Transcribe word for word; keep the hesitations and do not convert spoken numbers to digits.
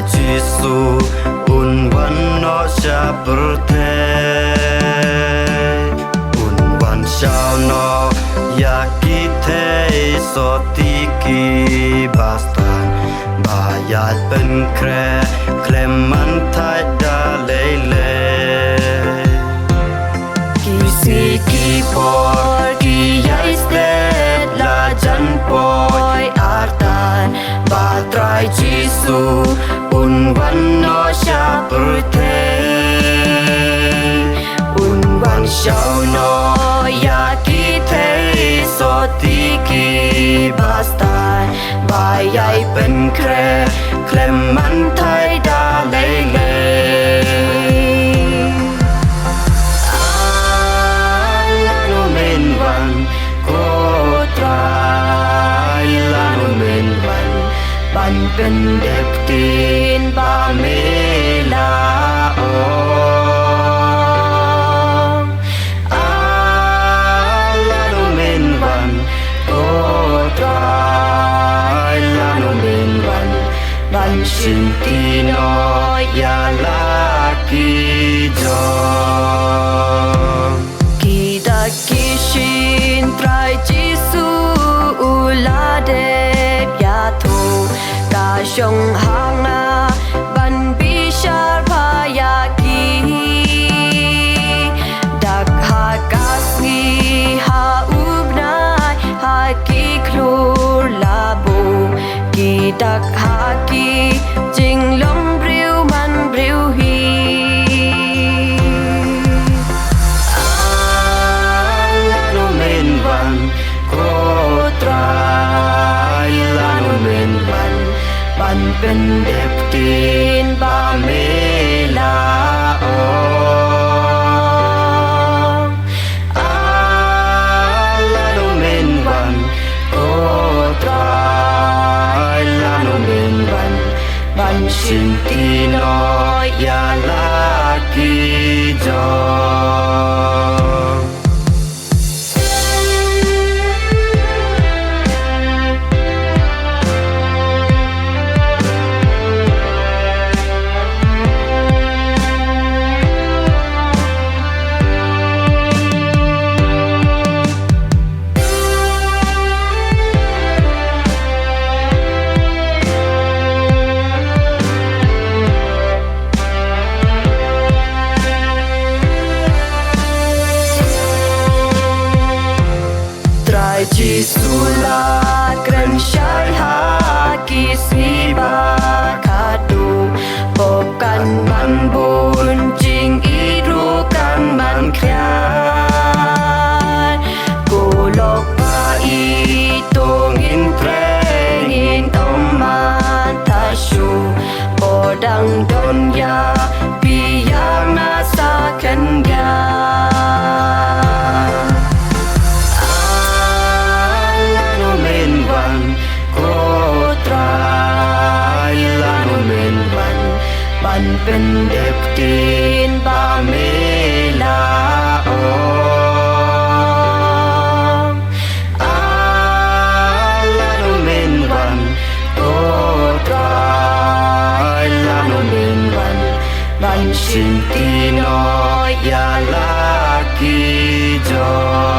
Jisu un wan noh sha pyrthei, un wan shaw noh ïa ki theisotti ki bastad, ba ïai pynkhreh khlem man thait da lei lei. Ki sngi ki por ki ïai stet la jan poi artat, ba Trai Jisu un wan noh sha pyrthei, un wan shaw noh ïa ki theisotti ki bastad, ba ïai pynkhreh khlem man thait da lei lei. Ah, lano men wan, ko Trai, lano men wan, ban pyndep ktien ba me la ong. Ah, lano men wan, ko Trai, lano men wan, ban shim ti noh ïa la ki jong. Ki dak ki shin Trai Jisu u la dep ïathuh, ka shong ha nga ban bishar bha ïa ki. Dak ha ka sngi, ha u bnai, ha ki khlur labu, ki dak ha ki jinglong briew man briew hi. Ah, lano men wan, ko Trai, lano men wan, ban pyndep ktien ba me la ong. Ah, lano men wan, ko Trai, lano men wan, ban shim ti noh ïa la ki jong. Trai Jisu la kren shai ha ki sngi ba khadduh, pop kan man bun, jingïeit ruh kan man khriat. Ko lok ba ïeit, to ngin treh, ngin ym mad thaw shuh, ba dang don ïa phi ïa nga sa khyndiat. Ah, lano men wan, ko Trai, lano men wan, ban pyndep ktien ba me la ong. Ah, lano men wan, ko Trai, lano men wan, ban shim ti noh ïa la ki jong.